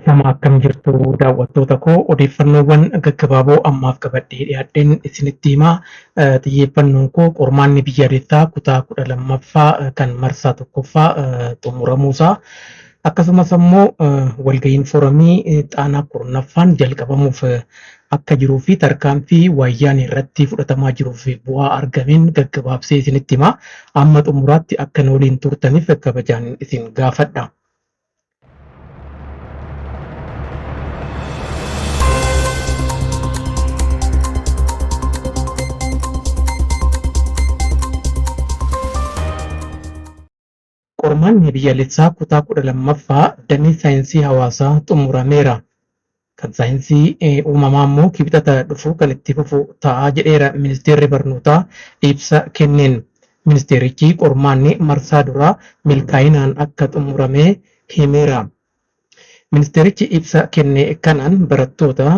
Ashama akkam jirtu daawwattoota koo, odeeffannoowwan gaggabaaboo ammaaf qabadhee dhiyaadheen isinitti himaa. Xiyyeeffannoon koo qormaanni biyyaalessaa kutaa 12ffaa kan marsaa tokkoffaa xumuramuusaa, akkasumas ammoo walga'iin foramii Xaanaa 10ffaan jalqabamuuf akka jiruu fi tarkaanfii Wayyaanee irratti fudhatamaa jiruuf bu'aa argameen gaggabaabsee isinitti himaa. Amma xumuraatti akka nu waliin turtaniif kabajaan isin gaafadha. Qormaanni biyyaalessaa kutaa 12ffaa damee saayinsii hawaasaa xumurameera. Kan saayinsii uumamaa immoo Kibxata dhufu kan itti fufu ta'a jedheera ministeerri barnootaa ibsa kenneen. Ministeerichi qormaanni marsaa duraa milkaa'inaan akka xumurame himeera. Ministeerichi ibsa kenne kanaan barattoota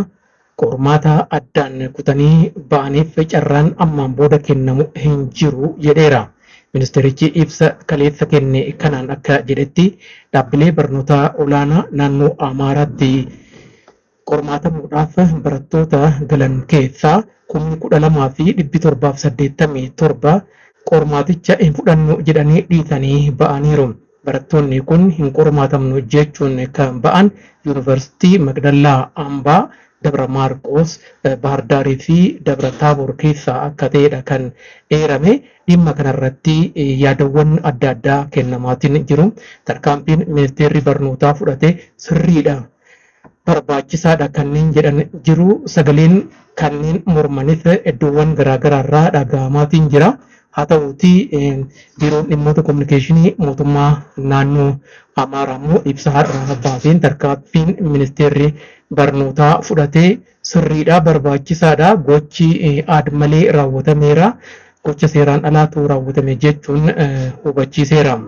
qormaata addaan kutanii ba'aniif carraan ammaan booda kennamu hin jiru jedheera. Ministeerichi ibsa kaleessa kenne kanaan akka jedhetti, dhaabbilee barnootaa olaanaa naannoo Amaaraatti qormaatamuudhaaf barattoota galan keessaa kumni 12 fi 787 qormaaticha hin fudhannu jedhanii dhiisanii ba'aniiru. Barattoonni kun hin qormaatamnu jechuun kan ba'an Yuunivarsiitii Maqdallaa Ambaa, Dabra Maarqoos, Baahardaarii fi Dabra Taaboor keessaa akka ta'edha kan eerame. Dhimma kanarratti yaadawwan adda addaa kennamaatiin jiru. Tarkaanfiin ministeerri barnootaa fudhate sirriidha, barbaachisaadha kanneen jedhan jiru. Sagaleen kanneen mormanis iddoowwan garaagaraarraa dhaga'amaatiin jira. Haa ta'uutii biiroon dhimmoota kominikeeshinii mootummaa naannoo Amaaraa immoo ibsa har'a baaseen tarkaanfiin ministeerri barnootaa fudhate sirriidha, barbaachisaadha, gochi aad-malee raawwatameera, gocha seeraan alaatu raawwatame jechuun hubachiiseera.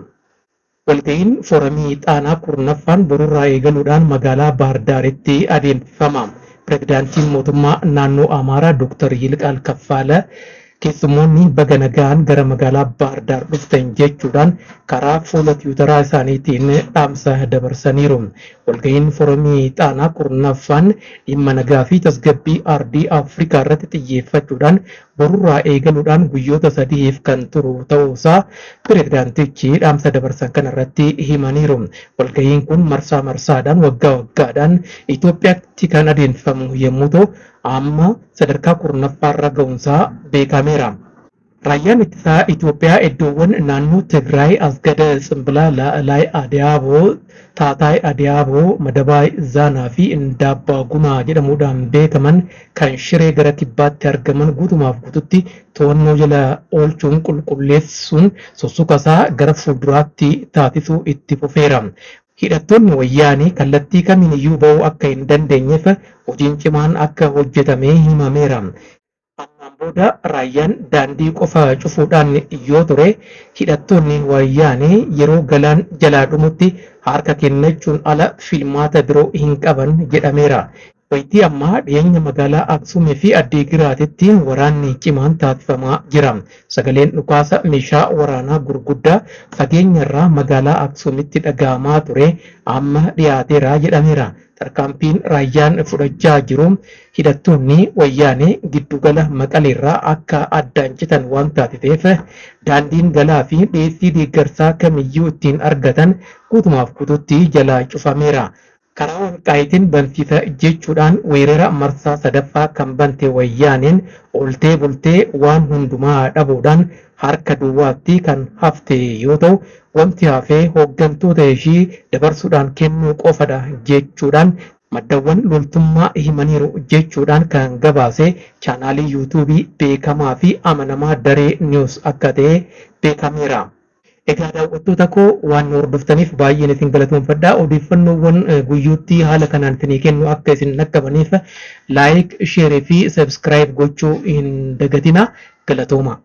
Walga'iin Foramii Xaanaa 10ffaan borurraa eegaluudhaan magaalaa Baahirdaaritti adeemsifama. Pireezidaantiin Mootummaa Naannoo Amaaraa Dooktar Yiliqaal Kaffaala keessummoonni baga nagaan gara magaalaa Baahirdaar dhuftan jechuudhaan karaa fuula tiwutaraa isaaniitiin dhaamsa dabarsaniiru. Walga'iin Foramii Xaanaa 10ffaan dhimma nagaa fi tasgabbii Ardii Afrikaa irratti xiyyeeffachuudhaan borurraa eegaluudhaan guyyoota sadiif kan turu ta'uusaa pireezidaantichi dhaamsa dabarsan kanarratti himaniiru. Walga'iin kun marsaa marsaadhaan waggaa waggaadhaan Itoophiyaatti kan adeemsifamu yommuu ta'u, amma sadarkaa 10ffaarra ga'uunsaa beekameera. Raayyaan Ittisaa Itoophiyaa iddoowwan naannoo Tigraay Asgada Tsimbilaa, Laa'laay Adiyaaboo, Taataay Adiyaaboo, Madabaay Zaanaa fi Indaabbaa Gunaa jedhamuudhaan beekaman kan Shiree gara kibbaatti argaman guutumaaf guututti to'annoo jala oolchuun qulqulleessuun sussukasaa gara fuulduraatti taasisuu itti fufeera. Hidhattoonni Wayyaanee kallattii kamiiniyyuu ba'uu akka hin dandeenyeef hojiin cimaan akka hojjetame himameera. Ammaan booda raayyaan daandii qofa cufuudhaan yoo ture, hidhattoonni Wayyaanee yeroo galaan jalaa dhumutti harka kennachuun ala filmaata biroo hin qaban jedhameera. Waytii ammaa dhiyeenya magaalaa Aksumii fi Addiigiraatitti waraanni cimaan taasifamaa jira. Sagaleen dhukaasa meeshaa waraanaa gurguddaa fageenyarraa magaalaa Aksumitti dhaga'amaa ture amma dhiyaateera jedhameera. Tarkaanfiin raayyaan fudhachaa jiru hidhattoonni Wayyaanee giddugala Maqaleerraa akka addaan citan waan taasiseef daandiin galaa fi dhiyeessii deeggarsaa kamiyyuu ittiin argatan guutumaaf guututti jalaa cufameera. Karaa Walqaayitiin bansiisa jechuudhaan weerara marsaa sadaffaa kan bante Wayyaaneen ooltee bultee waan hundumaa dhabuudhaan harka duwwaatti kan hafte yoo ta'u, wanti hafe hooggantoota ishii dabarsuudhaan kennuu qofadha jechuudhaan maddawwan loltummaa himaniiru jechuudhaan kan gabaase chaanaalii yuutuubii beekamaa fi amanamaa Daree News akka ta'e beekameera. Egaa daawwattoota koo, waan nu hordoftaniif baay'een isin galatoomfadha. Odeeffannoowwan guyyuutti haala kanaan isinii kennu akka isin dhaqqabaniif like, share fi subscribe gochuu hin dagatina. Galatooma.